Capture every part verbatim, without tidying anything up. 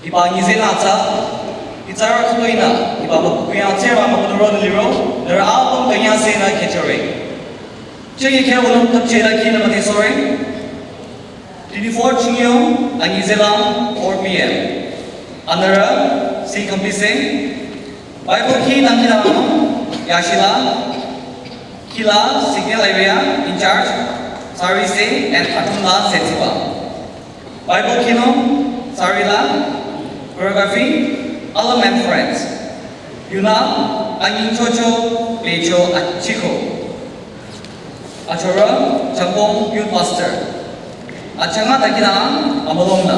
Hiba nyizela tsü, hitsarü khütoinü, hiba müküyang tsera müküdoro liro, nührü apüm künyasenü kechore. Chünye khe wünung tüpchela kinü müdhe sore. Twenty-four Chungnyeong, anyizela, four P M. Anürü, si kambise. Bible khi nang kinü, yashila, kila, signal area, in charge, sarise, and atumla, sensiba. Bible kino, sarila, choreography, Alam and Friends. Yuna, anying chocho, pecho, achiko. Achora, Changpong Youth Pastor. Achanga takina, amolongna.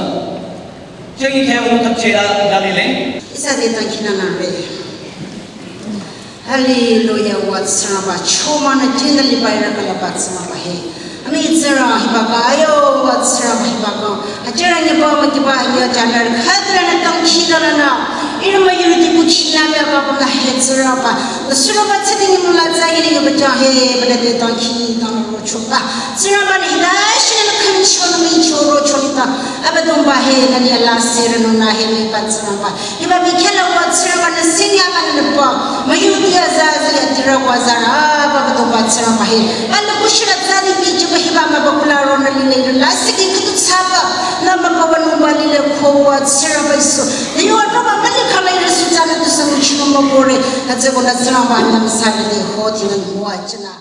Chünye khe wünung tüpchela dalile. Ihsa te tangkina nare. Hallelujah, wa Tsingrangba, chomana jinda liba ira kalaba Tsingrangba he. Ami Tsingrang hiba ka, ayo, wa Tsingrangba hiba ka. Achera nyi ba ma kiba ya janar khadra na tangkina na na. Irma yuru di kuchina ya ka ba na he Tsingrangba. Na Tsingrangba tsidi nyi mula tsagi nyi ba ja he, ba na de tangkina na ro choba. Tsingrangba ni hida shi na kan cho na mi cho ro cho ni ta. Abüdongba he, na ni ala se ra no na he mi ba Tsingrangba. Hiba bikhela wa Tsingrangba na sinya ba na pa. Mayu dia za za ya tira wa za ra ba ba do ba Tsingrangba he. Ana kushira za ni bi jiba hiba ma ba kula ro na lile la siki kutu tsaba. Na ma ba wa no ba lile ko wa Tsingrangba Yesu. Ni wa no ba mali kala ire su za na tu sa mu chino ma bore. Ka ze ko na Tsingrangba na msa lile ho ti na mo a china.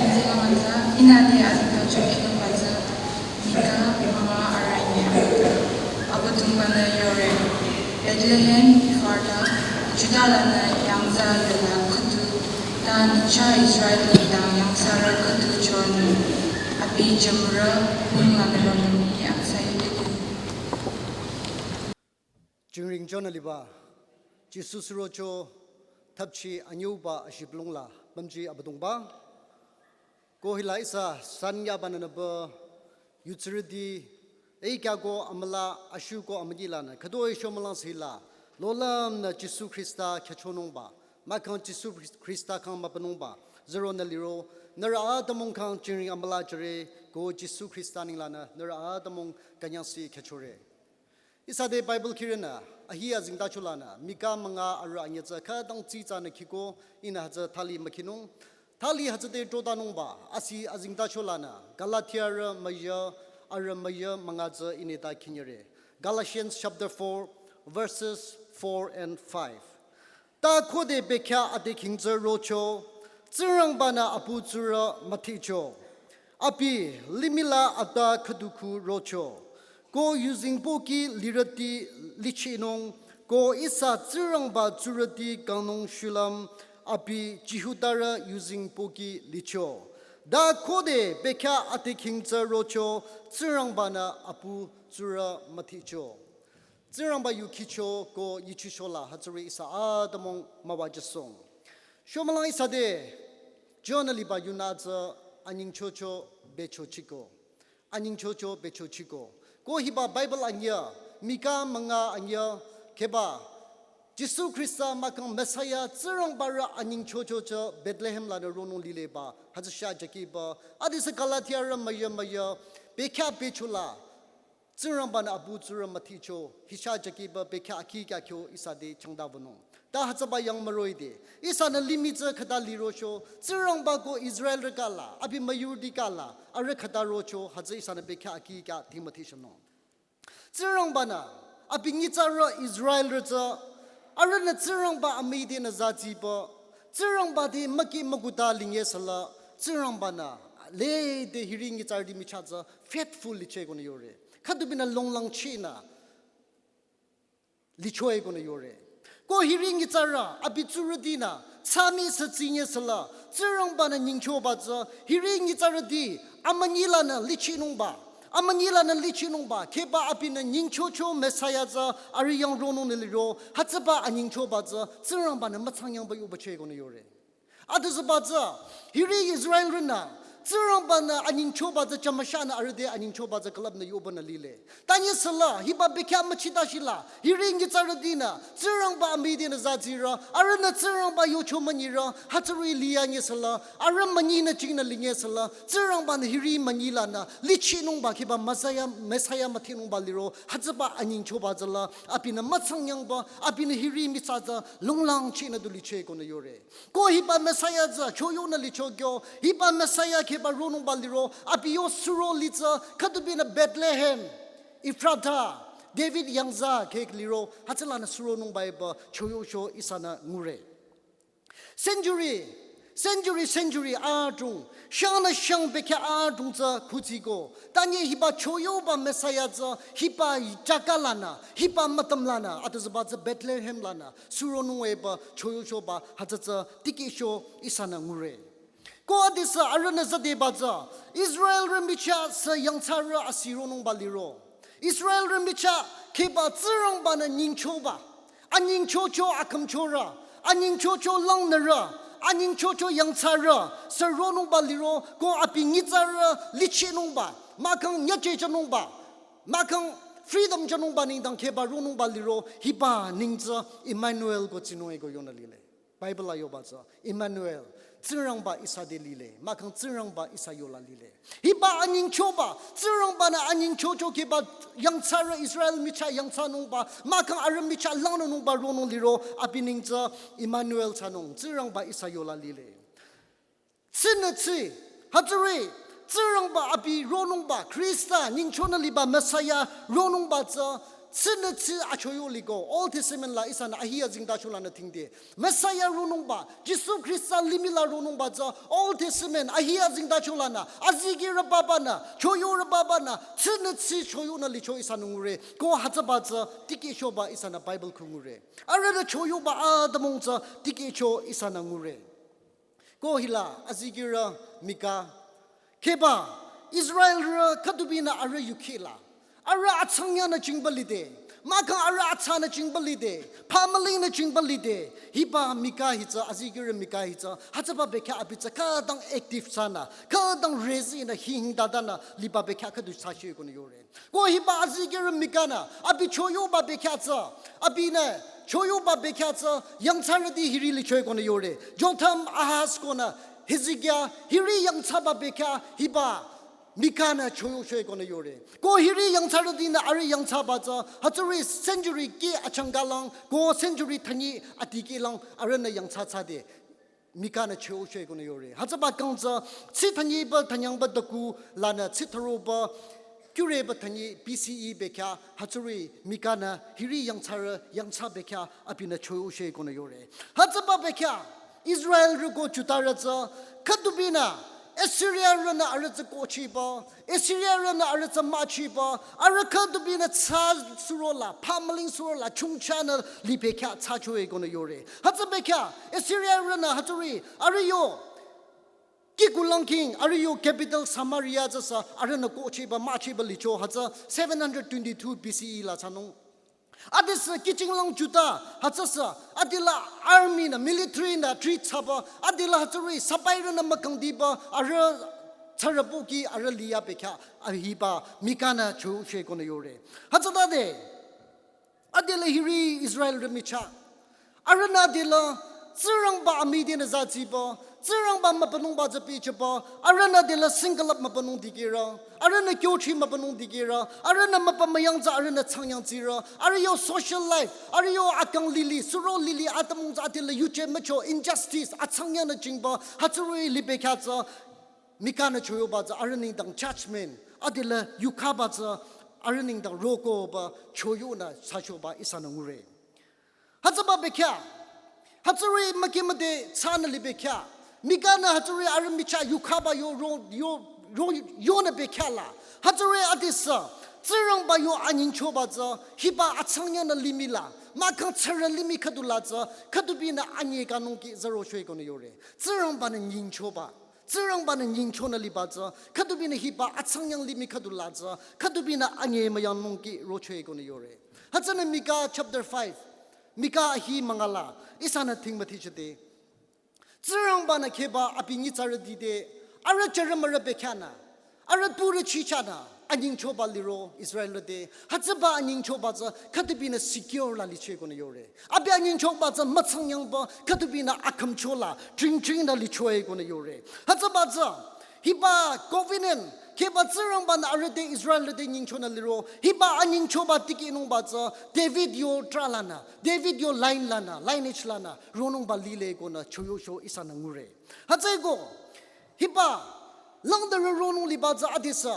Injila manza, inani azita chokino baza, nika mama aranya. Abüdongba-nü yore, Bethlehem Efrata, Judalanü yangza yola khüdu, ta nyicha Israel nengdang yangsarü khüdu chonü, abi jümürü, munglanü ronü mi yangsa yudidu. Jingring jonü liba, Jisu surocho thapchi anyüba ashiplongla, pümji Abüdongba. Ko hila ihsa sanyaba nünüba, Yutsürüti, eikya ko amüla ashuko amüdi lanü, khütoi shomülang sila, lolümnü Jisu Khrista khyüchonungba, mahkhang Jisu Khrista khyang mübünungba, züronü liro, nührü atümung khyang jingring amüla jüre, ko Jisu Khrista ninglanü, nührü atümung künyangsi khyüchore. Ihsa te Bible khirünü, ahi azengtacho lanü, Mika münga arü anyütsü khütang tsitsanü khiko, ihnü hütsü thali mükhinung, thali hütsü te trotanungba, asi azengtacho lanü, Galatiarü müyü, arü müyü münga tsü ihnü ta khinyere. Galatians chapter four, verses four and five. Ta khode bekhyah ade khingtsü rocho, Tsingrangba-nü apu tsurü müdhecho. Abi limih la ata khüdu khu rocho. Ko yuzeng pohki lirüti lichinung, ko ihsa Tsingrangba tsurüti kangnung shulüm, abi Jihudarü yuzeng pohki licho. Ta khode bekhyah ade khingtsü rocho, Tsingrangba-nü apu tsurü müdhecho. Tsingrangba yu khicho ko yuchicho la hütsüri ihsa atümung müwajüsong. Shomülang ihsa te, John liba yunü tsü anyingchocho bechochiko. Anyingchocho bechochiko. Ko hiba Bible anyü, Mika münga anyü, kheba, Jisu Khrista mahkhang Messiah Tsingrangba rü anyingchocho tsü Bethlehem lanü ronung lileba, hütsü sha jükiba, adisü Galatiarü müyü müyü, bekhyah becho la, Tsingrangba-nü apu tsurü müdhecho, hisha jükiba bekhyah akhi kya kyo ihsa te changda wünung. Ta hütsüba yang müroh-i de, ihsanü limih tsü khüta lirocho, Tsingrangba ko Israelrü kala, abi müyurüti kala, arüh khüta rocho, hütsü ihsanü bekhyah akhi kya ti müdhechanung. Tsingrangba-nü, abi nyitsarü Israelrü tsü, arühnü Tsingrangba amüi tenü zaziba, Tsingrangba te müki mükuta linye sala, Tsingrangba-nü, lede hiri nyitsarüti michah tsü, faithful licheh konü yore. Khüdubinü longlangchinü lichoe konü yore. Ko hiri nyitsarü, abi tsurütinü, tsami sü tsinye sala, Tsingrangba-nü nyingchoba tsü, hiri nyitsarüti, amünyi lanü lichinungba, amünyi lanü lichinungba, kheba abinü nyingchocho Messiah tsü, arüh yang ronungnü liro, hütsüba anyingchoba tsü, Tsingrangba-nü mütsangyangba yoba cheh konü yore. Adüzüba tsü, hiri Israelrünü, Tsingrangba-nü anyingchoba tsü, chamashanü arüh te anyingchoba tsü, külüpnü yobanü lile. Tanyi sala, hiba bekhyah müchita shila, hiri nyitsarütinü, Tsingrangba amüi tenü zazirü, arühnü Tsingrangba yocho münyirü, hütsüri liya nye sala, arüh münyinü chingnü linye sala, Tsingrangba-nü hiri münyi lanü, lichinungba kheba Messiah, Messiah müdhenungba liro, hütsüba anyingchoba tsüla, abinü mütsangyangba, abinü hiri michah tsü, longlangchinü du licheh konü yore. Ko hiba Messiah tsü choyonü licho kyo, hiba Messiah kheba ronungba liro, abi yo suro li tsü, khüdubinü Bethlehem, Ephrata, David yangza keh liro, hütsülanü suronungba eba choyocho ihsanü ngure. Century, century, century adrong, shangnü shang bekhyah adrong tsü khutsiko, tanyi hiba choyoba Messiah tsü, hiba jaka lanü, hiba mütüm lanü, adüzüba tsü Bethlehem lanü, suronung eba choyochoba hütsü tsü tikehcho ihsanü ngure. Ko adisü arühnü zadeba tsü, Israelrü michah sü yangthsarü asi ronungba liro. Israelrü michah kheba Tsingrangba-nü nyingchoba, anyingchocho akhümchorü, anyingchocho langnürü, anyingchocho yangthsarü, sü ronungba liro, ko abi nyitsarü lichinungba, mahkhang nyacheh jünungba, mahkhang freedom jünungba nengdang kheba ronungba liro, hiba neng tsü Emmanuel ko tsinung eko yonü lile. Bible la yoba tsü, Emmanuel, Tsingrangba ihsa te lile, mahkhang Tsingrangba ihsa yola lile. Hiba anyingchoba, Tsingrangba-nü anyingchocho kheba yangthsarü Israel michah yangthsanungba, mahkhang arüh michah langnünungba ronung liro, abi neng tsü Emmanuel thsanung, Tsingrangba ihsa yola lile. Tsinü tsi, hütsüri, Tsingrangba abi ronungba, Khrista, nyingchonü liba Messiah ronungba tsü, tsinü tsi achoyo liko, Old Testament la ihsanü ahi azengtacho lanü thingde. Messiah ronungba, Jisu Khrista limih la ronungba tsü, Old Testament, ahi azengtacho lanü, azikehrü babanü, choyorü babanü, tsinü tsi choyonü licho ihsanü ngure, ko hütsüba tsü, tikehchoba ihsanü Bible khu ngure. Arühnü choyoba atümung tsü, tikehcho ihsanü ngure. Ko hila azikehrü Mika. Kheba Israelrü khüdubinü arüh yukhila. Arüh atsangnyanü jingba lide, mahkhang arüh atsanü jingba lide, pamalingnü jingba lide, hiba Mika hi tsü, azikehrü Mika hi tsü, hütsüba bekhyah abi tsü khütang active thsanü, khütang rezinü hing hing dadanü liba bekhyah khüdu thsacho konü yore. Ko hiba azikehrü Mika-nü abi choyohba bekhyah tsü, abinü choyohba bekhyah tsü yangthsarüti hiri licho konü yore. Jotham, Ahaz konü Hezekia hiri yangthsaba bekhyah hiba Mika-nü choyohcho konü yore. Ko hiri yangthsarütinü arüh yangthsaba tsü, hütsüri century kih achangkalang, ko century thünyi adikehlang arühnü yangthsa thsade Mika-nü choyohcho konü yore. Hütsüba kang tsü, tsi thünyiba thünyangba daku lanü tsi thüroba kyureba thünyi B C E bekhyah, hütsüri Mika-nü hiri yangthsarü yangthsa bekhyah abinü choyohcho konü yore. Hütsüba bekhyah Israelrü ko Judarü tsü, khüdubinü Assyriarünü arüh tsü kohchiba, Assyriarünü arüh tsü müchiba, arüh khüdubinü thsa surola, pamaling surola, chongchanü li bekhyah thsacho konü yore. Hütsü bekhyah Assyriarünü hütsüri arüh yo kihkulang king, arüh yo capital Samaria tsüsü arühnü kohchiba, müchiba licho, hütsü seven hundred twenty-two B C E la thsanung. Adesü kihchinglang Juda, hütsüsü adela army-nü, military-nü treat thsaba, adela hütsüri sipairünü mükangdiba, arüh thsarübo kih arüh liya bekhyah, a hiba Mika-nü choyohcho konü yore. Hütsütade adela hiri Israelrü michah, arühnü adela Tsingrangba amüdhenü zatsiba, Tsingrangba mübünungba tsü pehjüba, arühnü adela single up mübünung dikehrü, arühnü kyochi mübünung dikehrü, arühnü mübü müyang tsü arühnü tsangyang tsirü, arüh yo social life, arüh yo akang lili, suro lili, atümung tsü adela yuje mücho, injustice, atsangnyanü jingba, hütsüri li bekhyah tsü Mika-nü choyohba tsü arüh nengdang judgment, adela yukhaba tsü arüh nengdang rokoba choyohnü thsachoba ihsanü ngure. Hütsüba bekhyah, hütsüri müki müde thsanü li bekhyah, Mika-nü hütsüri arüh michah yukhaba yo ro, yo, ro, yonü bekhyah la, hütsüri adesü Tsingrangba yo anyingchoba tsü, hiba atsangnyanü limih la, mahkhang thsarü limih khüdu la tsü, khüdubinü anyekanung kih zürocho konü yore. Tsingrangba-nü nyingchoba, Tsingrangba-nü nyingchonü liba tsü, khüdubinü hiba atsangnyanü limih khüdu la tsü, khüdubinü anye müyangnung kih rocho konü yore. Hütsünü Mika chapter five, Mika ahi münga la ihsanü thingmüthichide, Tsingrangba-nü kheba abi nyitsarüti te, arüh jümürü bekhyah nü, arüh turü chicha nü anyingchoba liro Israelrü te, hütsüba anyingchoba tsü khüdubinü secure la licho konü yore. Abi anyingchoba tsü mütsangyangba, khüdubinü akhümcho la tring tring nü licho konü yore. Hütsüba tsü hiba covenant, kheba Tsingrangba-nü arüh te Israelrü te nyingchonü liro, hiba anyingchoba tikehnungba tsü David yo trah lanü, David yo line lanü, lineage lanü ronungba lile konü choyohcho ihsanü ngure. Hütsüeko hiba langnürü ronung liba tsü adesü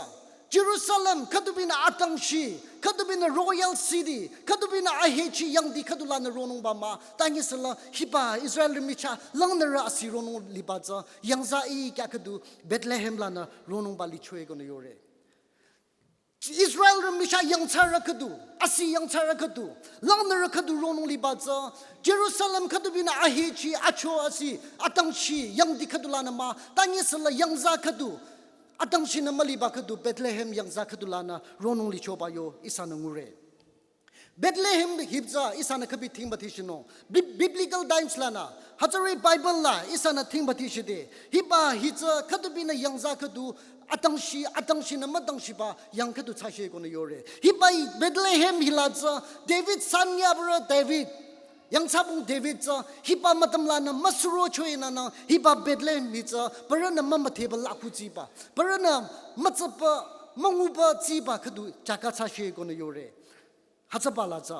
Jerusalem khüdubinü atangshi, khüdubinü royal city, khüdubinü ahechi yangdi khüdu lanü ronungba mah, tanyisüla hiba Israelrü michah langnürü asi ronung liba tsü yangza i kya khüdu Bethlehem lanü ronungba licho konü yore. Israelrü michah yangthsarü khüdu, asi yangthsarü khüdu, langnürü khüdu ronung liba tsü Jerusalem khüdubinü ahechi, acho asi, atangshi yangdi khüdu lanü mah, tanyisüla yangza khüdu, atangshinü müliba khüdu Bethlehem yangza khüdu lanü ronung lichoba yo ihsanü ngure. Bethlehem hi tsü ihsanü khübi thingmüthichinung. Bi-, biblical times lanü, hütsüri Bible la ihsanü thingmüthichide, hiba hi tsü khüdubinü yangza khüdu, atangshi, atangshinü mütangshiba yang khüdu thsacho konü yore. Hiba Bethlehem hi la tsü David sanyabürü David, yangthsabong David tsü hiba mütam lanü müsurocho inünü hiba Bethlehem hi tsü parünü mümüdheba laku tsiba, parünü mütsaba münguba tsiba khüdu jaga thsacho konü yore. Hütsüba la tsü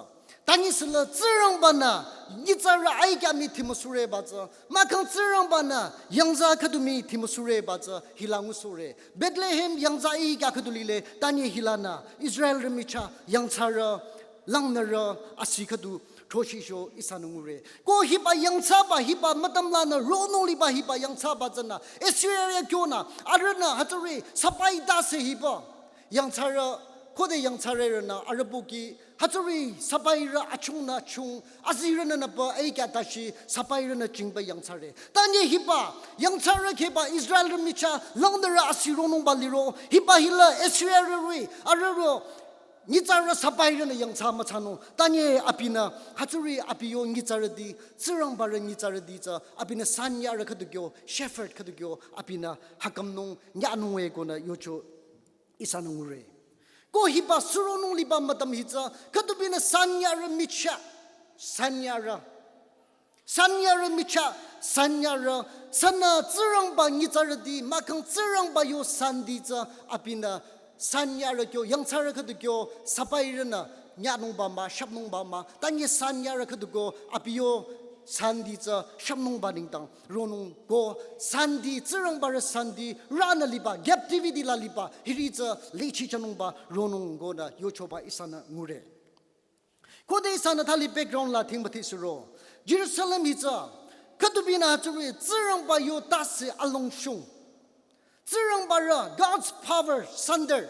tanyisüla Tsingrangba-nü nyitsarü aikya mii dhimüsureba tsü, mahkhang Tsingrangba-nü yangza khüdu mii dhimüsureba tsü hi la ngusohre. Bethlehem yangza aikya khüdu lile, tanyi hi lanü Israelrü michah yangthsarü, langnürü asi khüdu throchicho ihsanü ngure. Ko hiba yangthsaba, hiba mütam lanü ronung liba hiba yangthsaba tsünü Assyria kyonü arühnü hütsüri sipai tase hiba yangthsarü, khode yangthsarerünü arüh pohki hütsüri sipairü achungnü chung, azirünü nüpa aikya tashi sipairünü jingba yangthsare. Tanyi hiba yangthsarü kheba Israelrü michah langnürü asi ronungba liro, hiba hi la Assyriarüri arüh ro Nyitsarü sapairünü yangthsa müthsanung. Tanye abinü hütsüri abi yo nyitsarüti, Tsingrangbarü nyitsarüti tsü abinü sanyarü khüdu kyo, shepherd khüdu kyo, abinü hakamnung, nyanung e konü yocho ihsanü ngure. Ko hiba suronung liba mütam hi tsü, khüdubinü sanyarü michah, sanyarü. Sanyarü michah, sanyarü, sünü Tsingrangba nyitsarüti, mahkhang Tsingrangba yo santi tsü, abinü sanyarü kyo, yangthsarü khüdu kyo, sapairünü, nyanungba mah, shapnungba mah, tanye sanyarü khüdu kyo, abi yo santi tsü, shapnungba nengdang, ronung ko, santi, Tsingrangbarü santi, rünü liba, captivity la liba, hiri tsü, lichichanungba, ronung konü, yochoba ihsanü ngure. Khode ihsanü thali background la thingbathi suro. Jerusalem hi tsü, khüdubinü hütsüri, Tsingrangba yo tase alongshung. Tsingrangbarü, God's power, thunder.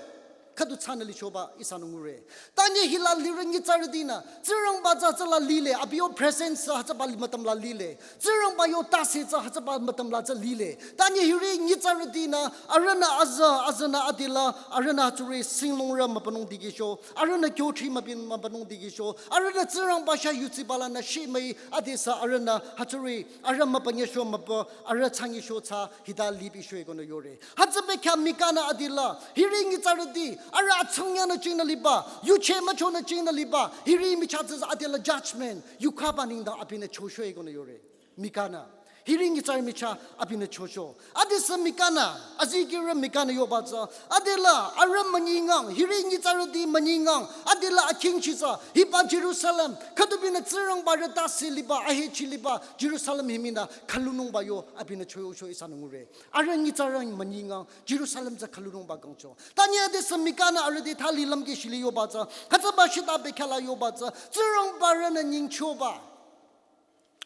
Khüdu thsanü lichoba ihsanü ngure. Tanye hila lirü nyitsarütinü, Tsingrangba tsü tsüla lile, abi yo presence tsü hütsüba li mütam la lile. Tsingrangba yo tase tsü hütsüba mütam la tsü lile. Tanye hiri nyitsarütinü, arühnü aza, azanü adila, arühnü hütsüri singlongrü mübünung dikehcho, arühnü kyothri mübin mübünung dikehcho, arühnü Tsingrangba chah yutsiba lanü shemüi adesü arühnü hütsüri, arüh mübünyesho mübü, arüh thsanyesho thsa, hita libicho e konü yore. Hütsü bekhyah Mikanü adila, hiri nyitsarüti, arüh atsangyanü chingnü liba, yucheh müchonü chingnü liba, hiri michah tsü adila judgment, yukhaba nengdang abinü chocho e konü yore. Mikanü. Hiri nyitsarü michah abinü chocho. Adesü Mikanü, azikehrü Mikanü yoba tsü. Adela, arüh münyingang, hiri nyitsarüti münyingang. Adela akhingchi tsü, hiba Jerusalem, khüdubinü Tsingrangbarü tase liba, ahechi liba, Jerusalem hi minü, khülunungba yo, abinü choyocho ihsanü ngure. Arüh nyitsarü münyingang, Jerusalem tsü khülunungba kangcho. Tanye adesü Mikanü arüh te thali lümkeh shili yoba tsü. Hütsüba shita bekhyah la yoba tsü. Tsingrangbarünü nyingchoba.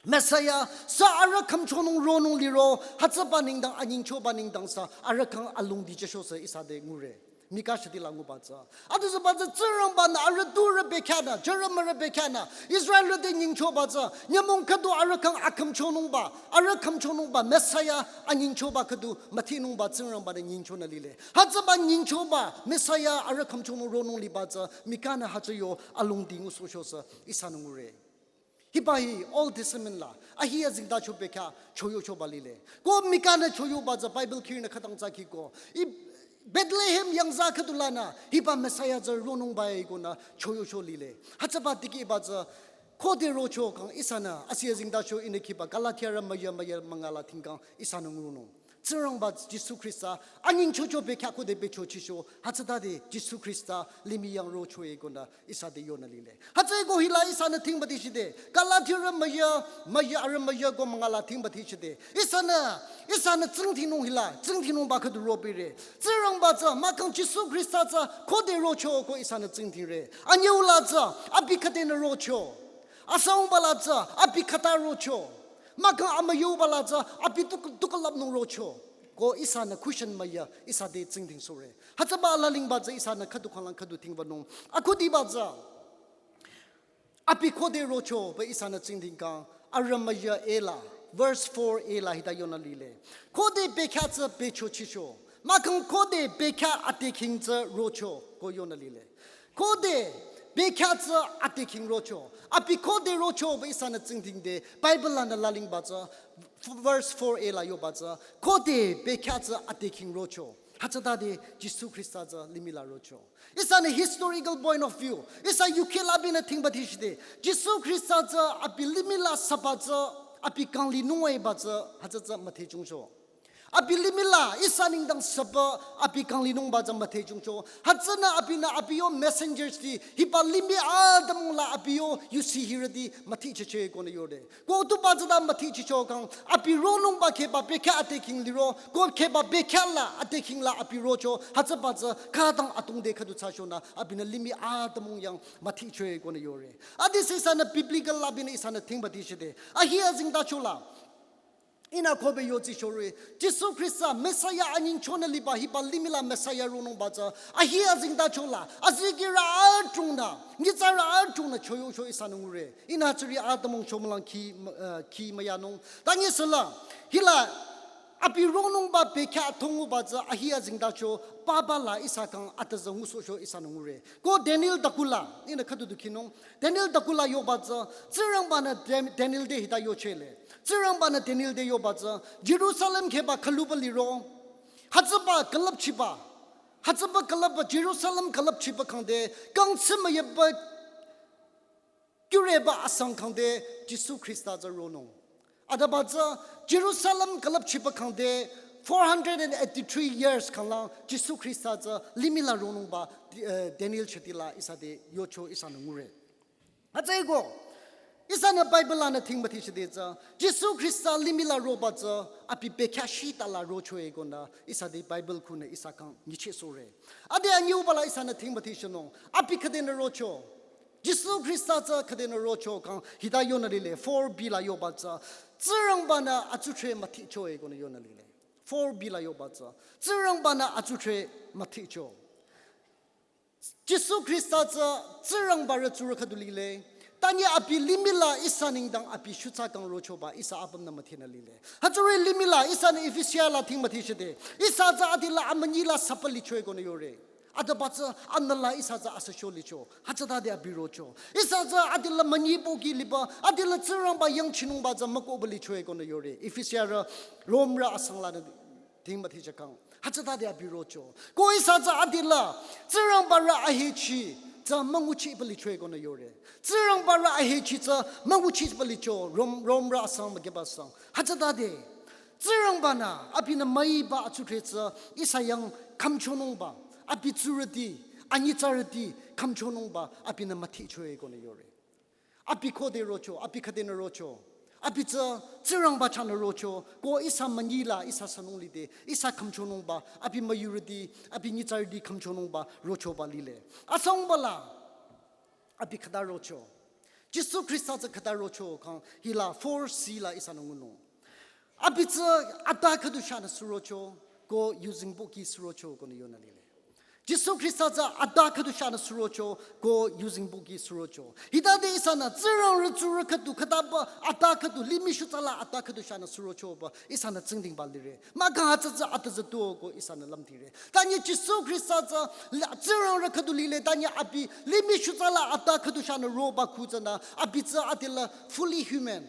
Messiah, sü arüh khümchonung ronung liro, hütsüba nengdang anyingchoba nengdang sü, arüh khyang alongdi jücho sü ihsa te ngure. Mika shiti la nguba tsü. Adesüba tsü Tsingrangbanü arüh turü bekhyah nü, jümürü bekhyah nü, Israelrü te nyingchoba tsü, nyümong khüdu arüh khyang akhümchonungba, arüh khümchonungba, Messiah anyingchoba khüdu müthinungba Tsingrangbanü nyingchonü lile. Hütsüba nyingchoba, Messiah arüh khümchonung ronung liba tsü, Mikanü hütsü yo alongdi ngusohcho sü, ihsanü ngure. Hiba hi Old Testament la, ahi azengtacho bekhyah choyochoba lile. Ko Mikanü choyoba tsü Bible kirinü khütang tsü kiko. I Bethlehem yangza khüdu lanü, hiba Messiah tsü ronungba e konü choyocho lile. Hütsüba tikehba tsü, khode rocho kang ihsanü, asi azengtacho ihnü khiba, Galatiarü müyü müyü münga la thingkang ihsanü ngunung. Tsingrangba Jisu Khrista, anyingchocho bekhyah khode bechochicho, hütsütade Jisu Khrista, limih yang rocho e konü, ihsa te yonü lile. Hütsüeko hila ihsanü thingbathi shide. Galatiarü müyü, müyü arüh müyü ko münga la thingbathi shide. Ihsanü, ihsanü tsingdhingnung hila, tsingdhingnungba khüdu ropire. Tsingrangba tsü, mahkhang Jisu Khrista tsü, khode rocho ko ihsanü tsingdhingre. Anyüu la tsü, abi khüdenü rocho. Asangba la tsü, abi khüta rocho. Mahkhang amüyuba la tsü, abi tuk-, tuklapnung rocho. Ko ihsanü question müyü, ihsa te tsingdhingsohre. Hütsüba lalingba tsü ihsanü khüdu khanglang khüdu thingbanung. Akhudiba tsü. Abi khode rocho pü ihsanü tsingdhingkang. Arüh müyü e la. Verse four e la hita yonü lile. Khode bekhyah tsü bechochicho. Mahkhang khode bekhyah atekhing tsü rocho ko yonü lile. Khode bekhyah tsü atekhing rocho. Abi khode rocho pü ihsanü tsingdhingde. Bible lanü lalingba tsü. Verse four e la yoba tsü. Khode bekhyah tsü atekhing rocho. Hütsütade Jisu Khrista tsü limih la rocho. Ihsanü historical point of view. Ihsa yukheh labinü thingbathi shide. Jisu Khrista tsü abi limih la süba tsü abi kanglinung eba tsü hütsü tsü müthehchungcho. Abi limih la ihsa nengdang süba abi kanglinungba tsü müthehchungcho. Hütsünü abinü abi yo messengers ti hiba limih atümung la abi yo yusi hirüti müthehchehcho konü yore. Ko tuba tsüta müthehchicho kang, abi ronungba kheba bekhyah atekhing liro, ko kheba bekhyah la atekhing la abi rocho, hütsüba tsü khütang atungde khüdu thsachonü, abinü limih atümung yang müthehcho e konü yore. Adesü ihsanü biblical labinü ihsanü thingbathi shide. Ahi azengtacho la. Ihnü kobe yotsichore, Jisu Khrista, Messiah anyingchonü liba hiba limih la Messiah ronungba tsü, ahi azengtacho la, azikehrü adrongnü, nyitsarü adrongnü choyocho ihsanü ngure. Ihnü tsüri atümung chomülang khi, eh, khi müyanung. Tanye süla, hila, Abi ronungba bekhyah thonguba tsü ahi azengtacho papa la ihsa kang atüzü ngusohcho ihsanü ngure. Ko Daniel dakula, ihnü khüdu du khinung. Daniel dakula yoba tsü, Tsingrangba-nü Dan-, Daniel te hita yochele. Tsingrangba-nü Daniel te yoba tsü, Jerusalem kheba khüluba liro. Hütsüba külüpchiba. Hütsüba külüpba Jerusalem külüpchiba khangde, kang tsima yeba kyureba asang khangde Jisu Khrista tsü ronung. Adaba tsü Jerusalem külüpchiba khangde four hundred and eighty-three years khanglang Jisu Khrista tsü limih la ronungba, eh, Daniel chati la ihsa te yocho ihsanü ngure. Hütsüeko, ihsanü Bible lanü thingba thichide tsü, Jisu Khrista limih la roba tsü, abi bekhyah shita la rochoe konü, ihsa te Bible khunü ihsa kang nyichehsohre. Ade anyüba la ihsanü thingba thichinung, abi khüdenü rocho. Jisu Khrista tsü khüdenü rocho kang hita yonü lile, four B la yoba tsü, Tsingrangba-nü atsudhre müthehchoe konü yonü lile. Four B la yoba tsü, Tsingrangba-nü atsudhre müthehcho. Jisu Khrista tsü Tsingrangba rü tsurü khüdu lile. Tanyi abi limih la ihsa nengdang abi shutsa kang rochoba ihsa apümnü müdhenü lile. Hütsüri limih la ihsanü Efesia la thingba thichide. Ihsa tsü adila amünyi la sapa lichoe konü yore. Adaba tsü anüla ihsa tsü asücho licho. Hütsütade abi rocho. Ihsa tsü adila münyiboki liba, adila Tsingrangba yangchinungba tsü mükohba lichoe konü yore. Efesiarü, Romrü asang lanü thingba thichakang. Hütsütade abi rocho. Ko ihsa tsü adila, Tsingrangba rü ahechi, tsü münguchiba lichoe konü yore. Tsingrangba rü ahechi tsü münguchiba licho, Rom, Romrü asang mükeba sang. Hütsütade, Tsingrangba-nü, abinü müiba atsudhre tsü, ihsa yang khümchonungba, abi tsurüti, anyitsarüti, khümchonungba, abinü müthehchoe konü yore. Abi khode rocho, abi khüdenü rocho. Abi tsü Tsingrangba chahnü rocho, ko ihsa münyi la, ihsa sünung lide, ihsa khümchonungba, abi müyurüti, abi nyitsarüti khümchonungba, rochoba lile. Asangba la, abi khüta rocho. Jisu Khrista tsü khüta rocho kang hila four C la ihsanü ngunung. Abi tsü ata khüdu chahnü surocho, ko yuzeng pohki surocho konü yonü lile. Jisu Khrista tsü ata khüdu chahnü surocho, ko yuzeng pohki surocho. Hitade ihsanü Tsingrang rü tsurü khüdu khütaba ata khüdu limih shutsa la ata khüdu chahnü surochoba ihsanü tsingdhingba lire. Mahkhang hütsü tsü atüzü tuo ko ihsanü lümdhingre. Tanyi Jisu Khrista tsü la, Tsingrang rü khüdu lile, tanyi abi limih shutsa la ata khüdu chahnü roba khu tsünü, abi tsü adila fully human.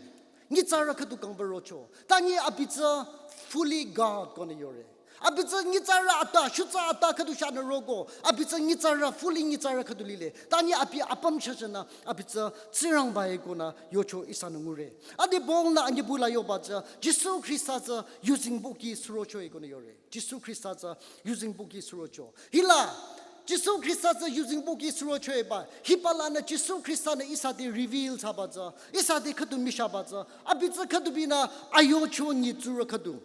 Nyitsarü khüdu kangba rocho. Tanyi abi tsü fully God konü yore. Abi tsü nyitsarü ata, shutsa ata khüdu chahnü roko. Abi tsü nyitsarü, fully nyitsarü khüdu lile. Tanyi abi apüm chachanü, abi tsü Tsingrangba-e konü yocho ihsanü ngure. Ade Paul-nü anyübu la yoba tsü, Jisu Khrista tsü yuzeng pohki surochoe konü yore. Jisu Khrista tsü yuzeng pohki surocho. Hila, Jisu Khrista tsü yuzeng pohki surochoeba. Hiba lanü Jisu Khrista-nü ihsa te reveal thsaba tsü, ihsa te khüdu michahba tsü. Abi tsü khüdu binü ayocho nyitsurü khüdu.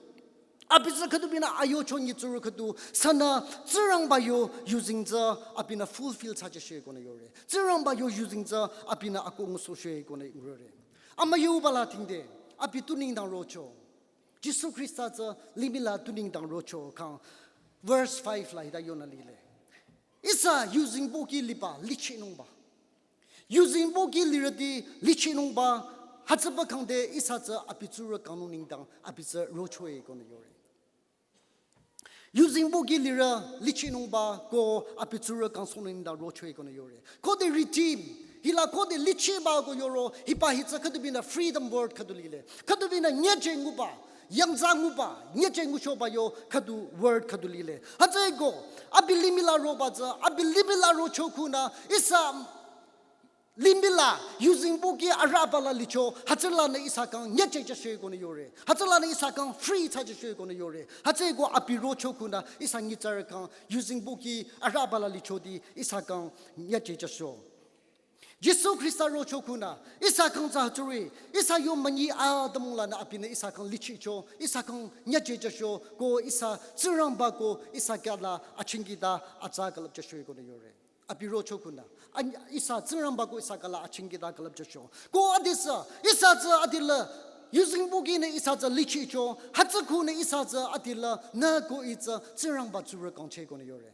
Abi tsü khüdu binü ayocho nyitsurü khüdu. Sünü Tsingrangba yo yuzeng tsü abinü fulfill thsachashe konü yore. Tsingrangba yo yuzeng tsü abinü akoh ngusohshe konü yore. Amüyuba la thingde, abi tu nengdang rocho. Jisu Khrista tsü limih la tu nengdang rocho kang verse five la hita yonü lile. Ihsa yuzeng pohki liba lichinungba. Yuzeng pohki lirüti lichinungba hütsüba khangde ihsa tsü abi tsurü kangnung nengdang abi tsü rochoe konü yore. Yuzeng pohki lirü lichinungba ko abi tsurü kangsohnung nengdang rochoe konü yore. Khode redeem, hila khode lichiba ko yoro, hiba hi tsü khüdu binü freedom word khüdu lile. Khüdu binü nyeje nguba, yangza nguba, nyeje nguchoba yo khüdu word khüdu lile. Hütsüeko, abi limih la roba tsü, abi limih la rocho khunü, ihsa limih la yuzeng pohki araba la licho, hütsülanü ihsa kang nyechechashe konü yore. Hütsülanü ihsa kang free thsachashe konü yore. Hütsüeko abi rocho khunü ihsa nyitsarü kang yuzeng pohki araba la lichoti ihsa kang nyechechasho. Jisu Khrista rocho khunü ihsa kang tsü hütsüri, ihsa yo münyi atümung lanü abinü ihsa kang lichicho, ihsa kang nyechechasho, ko ihsa Tsingrangba ko ihsa khyang la achingkita atsa külüpchasho konü yore. Abi rocho khunü. An-, ihsa Tsingrangba ko ihsa khyang la achingkita külüpchasho. Ko adesü, ihsa tsü adila, yuzeng pohkinü ihsa tsü lichicho, hütsü khunü ihsa tsü adila, nü ko ih tsü Tsingrangba tsurü kangcheh konü yore.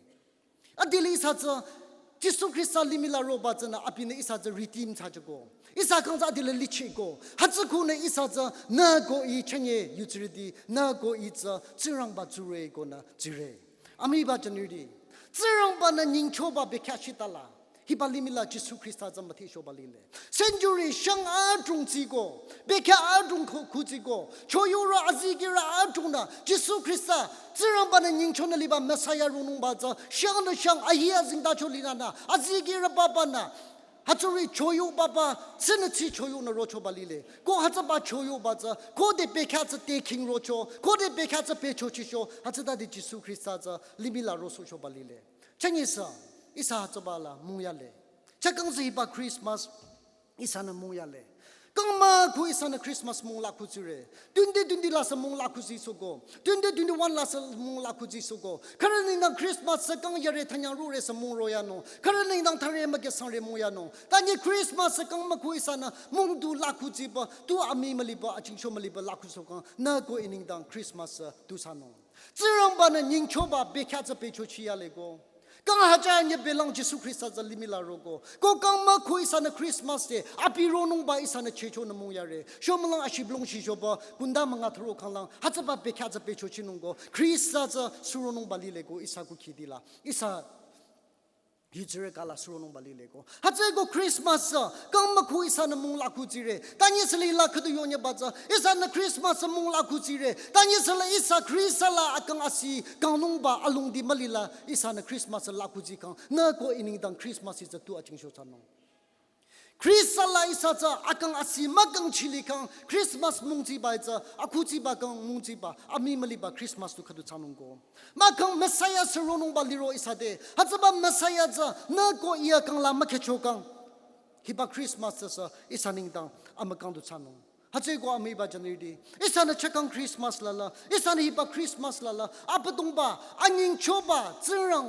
Adila ihsa tsü, Jisu Khrista limih la roba tsünü abinü ihsa tsü redeem thsajüko. Ihsa kang tsü adila lichiko. Hütsü khunü ihsa tsü nü ko i chünye yutsirüti, nü ko i tsü Tsingrangba tsurü konü tsire. Amiiba jünirüti. Tsingrangba-nü nyingchoba bekhyah shitala. Hiba limih la Jisu Khrista tsü müthehchoba lile. Century shang adrong tsiko, bekhyah adrong khu-, khu tsiko, choyurü azikehrü adrongnü Jisu Khrista, Tsingrangba-nü nyingchonü liba Messiah ronungba tsü, shangnü shang ahi azengtacho linanü, azikehrü papa nü, hütsüri choyu papa, tsünü tsi choyunü rochoba lile. Ko hütsüba choyuba tsü, khode bekhyah tsü te king rocho, khode bekhyah tsü pehcho chisho, hütsütade Jisu Khrista tsü limih la rosohchoba lile. Chünye sü, ihsa hütsüba la mung yale. Chakang sü hiba Christmas, ihsanü mung yale. Kang mükhu ihsanü Christmas mung lakhutsire. Twenty twenty la sü mung lakhutsisoko. Twenty twenty-one la sü mung lakhutsisoko. Khürü nengdang Christmas sü kang yare thanyang rure sü mung royanung. Khürü nengdang thare müke sangre mung yanung. Tanye Christmas sü kang mükhu ihsanü mung du lakhutsiba, tu amii müliba, achingcho müliba lakhutsokangnü ko i nengdang Christmas sü tu thsanung. Tsingrangba-nü nyingchoba bekhyah tsü pehcho chi yaleko. Kang hajar nye belang Jisu Khrista tsü limih la roko. Ko kang mükhu ihsanü Christmas te, abi ronungba ihsanü chehchonü mung yare. Shomülang ashibülung shichoba, kunda münga thüro khanglang, hütsüba bekhyah tsü pehcho chinungko. Khrista tsü suronungba lileko, ihsa kukhitila. Ihsa yutsirü kala suronungba lileko. Hütsüeko Christmas tsü, kang mükhu ihsanü mung lakhutsire. Tanye süla ila khüdu yonyeba tsü, ihsanü Christmas tsü mung lakhutsire. Tanye süla ihsa Khrista la akang asi, kangnungba alongdi mülila, ihsanü Christmas tsü lakhutsi kang. Nü ko i nengdang Christmas tsü tu achingcho thsanung. Khrista la ihsa tsü akang asi mükang chilikhang Christmas mungtsiba tsü, akhutsiba kang mungtsiba, amii müliba Christmas tu khüdu thsanungko. Mahkhang Messiah sü ronungba liro ihsa te, hütsüba Messiah tsü, nü ko i akang la mükehchokang. Hiba Christmas tsü sü, ihsa nengdang amükang du thsanung. Hütsüeko amiiba jünirüti. Ihsanü chakang Christmas lala, ihsanü hiba Christmas lala, Abüdongba, anyingchoba, Tsingrang,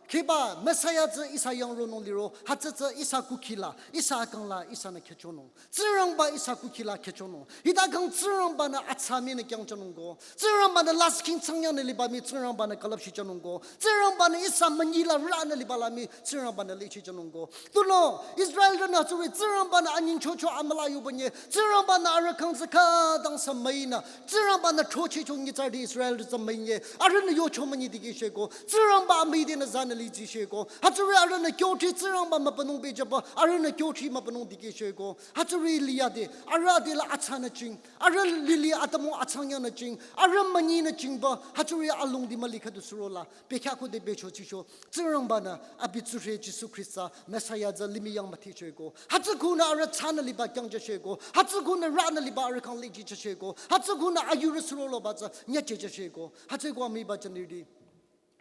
kheba, Messiah tsü ihsa yang ronung liro, hütsü tsü ihsa kukhila, ihsa akang la, ihsanü kehchonung. Tsingrangba ihsa kukhila kehchonung. Hita kang Tsingrangba-nü atsa mii nü kyangchonungko. Tsingrangba-nü lasih khing tsangyangnü liba mii Tsingrangba-nü külüpshichonungko. Tsingrangba-nü ihsa münyi la ranü liba la mii Tsingrangba-nü lichichonungko. Tunüo, Israelrünü tsuri Tsingrangba-nü anyingchocho amüla yubanye. Tsingrangba-nü arüh kang tsü khütang sü müinü. Tsingrangba-nü throchehcho nyitsarüti Israelrü tsü müinye. Arühnü yocho münyi dikehchehko. Tsingrangba amüi denü zanü lichishehko. Hütsüri arühnü kyothri Tsingrangba mübünung pehjüba. Arühnü kyothri mübünung dikehchehko. Hütsüri liyade, arüh adela atsanü ching, arüh lili atümung atsangyanü ching, arüh münyinü chingba, hütsüri alongdi müli khüdu surola, bekhyah khode pehcho chisho, Tsingrangba-nü, abi tsurü Jisu Khrista, Messiah tsü limih yang müthehchehko, hütsü khunü arüh tsanü liba kyangjüchehko, hütsü khunü ranü liba arüh kang lichichehko, hütsü khunü ayurü suroloba tsü nyachehchehko, hütsüeko amiiba jünirüti.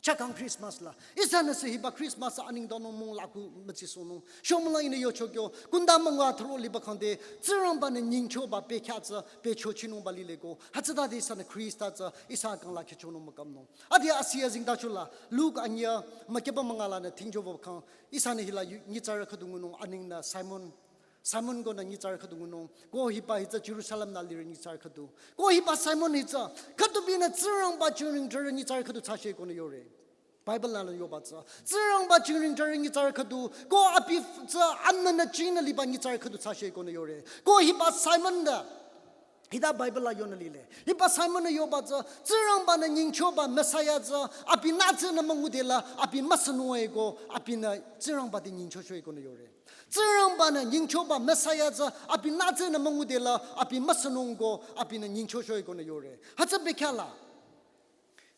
Chakang Christmas la. Ihsanü sü hiba Christmas anengdanung mung lakhu mütsisohnung. Shomülang ihnü yocho kyo. Kunda münga thüro liba khangde. Tsingrangba-nü nyingchoba bekhyah tsü pehcho chinungba lileko. Hütsütade ihsanü Khrista tsü ihsa kang la kehchonung mükamnung. Ade asi azengtacho la. Luke anyüh mükyüba münga lanü thingchoba khang. Ihsanü hila yu-, nyitsarü khüdu ngunung anengnü Simon Simon konü nyitsarü khüdu ngunung. Ko hiba hitsü Jerusalem nü lirü nyitsarü khüdu. Ko hiba Simon hitsü. Khüdu binü Tsingrangba jingring jürü nyitsarü khüdu thsasheh konü yore. Bible nü la yoba tsü. Tsingrangba jingring jürü nyitsarü khüdu. Ko abi f-, tsü anünü jingnü liba nyitsarü khüdu thsasheh konü yore. Ko hiba Simon nü. Hita Bible la yonü lile. Hiba Simon nü yoba tsü. Tsingrangba-nü nyingchoba Messiah tsü. Abi nü tsünü müngude la. Abi müsünung eko. Abinü Tsingrangba te nyingchocho eko nü yore. Tsingrangba-nü nyingchoba Messiah tsü abi nü tsünü müngude la abi müsünung ko abinü nyingchocho eko nü yore. Hütsü bekhyah la.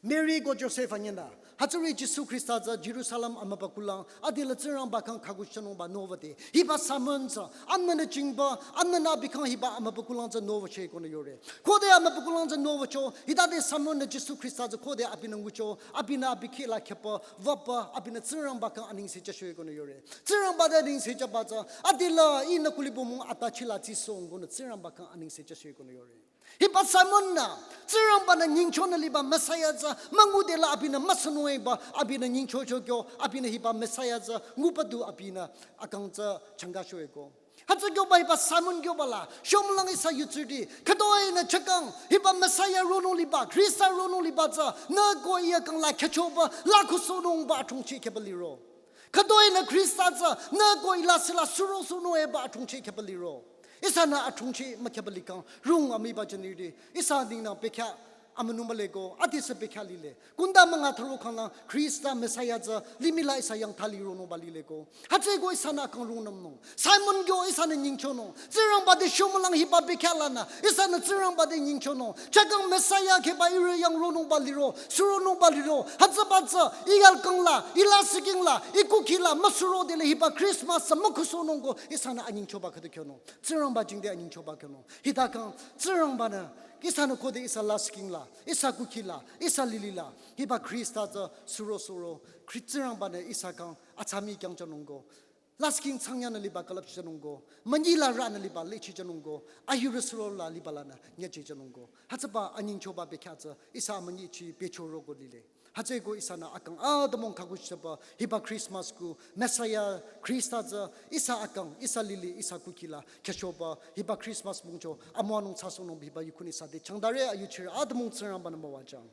Mary ko Joseph anyinü. Hütsüri Jisu Khrista tsü Jerusalem amübükuh lang adela Tsingrangba khyang khaku chanungba nowüde. Hiba Simon tsü anünü jingba anünü abi khyang hiba amübükuh lang tsü nowücho eko nü yore. Khode amübükuh lang tsü nowücho. Hitade Simon nü Jisu Khrista tsü khode abinü ngucho. Abinü abi kheh la khehpü, wüpü, abinü Tsingrangba khyang anengse jücho eko nü yore. Tsingrangba te anengse jüba tsü, adela ihnü kulibumung ata chila tsisohng konü Tsingrangba khyang anengse jücho eko nü yore. Hiba Simon nü, Tsingrangba-nü nyingchonü liba Messiah tsü, müngude la abinü müsünung eba, abinü nyingchocho kyo, abinü hiba Messiah tsü, nguba du abinü akang tsü changkacho eko. Hütsü kyoba hiba Simon kyoba la, shomülang ihsa yutsirüti, khütoi nü chakang, hiba Messiah ronung liba, Khrista ronung liba tsü, nü ko i akang la kehchoba, lakhusohnungba athongchi kheba liro. Khütoi nü Khrista tsü nü ko ila sila suro suno eba athungchi kheba liro. Ihsanü athungchi mükhebalikang rung amiba jünirdi. Ihsa ningna bekha amünuma leko, adisü bekha lile. Kunda münga tharo khanglang Khrista Messiah tsü limih la ihsa yang thali ronungba lileko. Hütsüeko ihsanü kang rungnümnung. Simon kyo ihsanü nyingchonung. Tsingrangba te shomülang hiba bekha lanü. Ihsanü Tsingrangba te nyingchonung. Chakang Messiah kheba ihrü yang ronungba liro. Suronungba liro. Hütsüba tsü igal kangla, ila siking la, ikuki la, müsuro dele hiba Christmas tsü mükhusonung ko ihsanü anyingchoba khüdu kyonung. Tsingrangba jingde anyingchoba kyonung. Hita kang Tsingrangba nü ihsanü khode ihsa la siking la, ihsa kuki la, ihsa lili la, hiba Khrista tsü suro suro, Khri-, Tsingrangba nü ihsa kang atsami kyang chanung ko. Lasking tsangya nü liba külüp chichanung ko. Münyi la ra nü liba le chichanung ko. Ayu resuro la liba la nü nya chichanung ko. Hütsüba anyingchoba bekha tsü ihsa münyi chi pechoro ko lile. Hütsüeko ihsanü akang atümung khaku chaba hiba Christmas ku Messiah Khrista tsü ihsa akang, ihsa lili, ihsa kuki la khyüchoba hiba Christmas mungcho amüwanung tsasohnung hiba yukhun ihsa te changdare ayuchire atümung Tsingrangba nü müwajang.